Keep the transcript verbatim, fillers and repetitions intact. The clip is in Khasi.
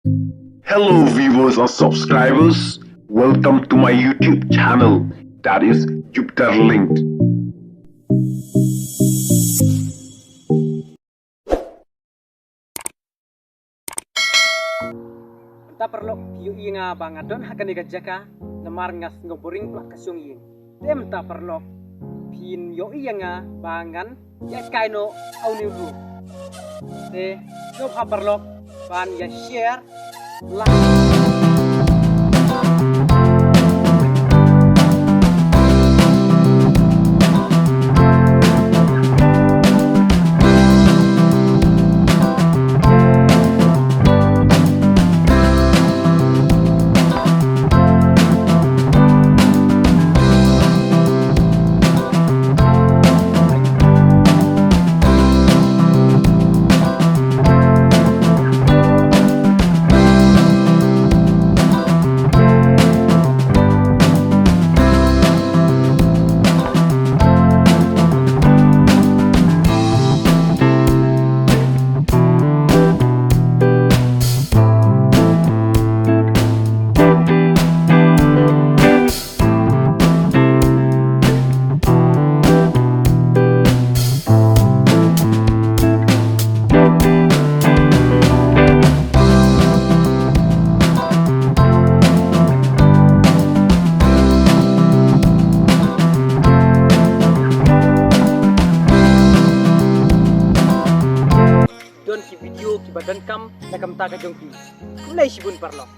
Hello viewers and subscribers, welcome to my YouTube channel, that is Jupiter Linked. Mynta paralok phi ïohi ïa nga ba nga don ha kane ka jaka namar nga sngewboring palat ka shong ïing. Te mynta paralok phin ïohi ïa nga ba ngan ïaid kai noh ha une u room. Te sngewbha paralok ban ïa share, like. Don ki video kiba donkam na ka bynta ka jong phi. Khublei shibun paralok.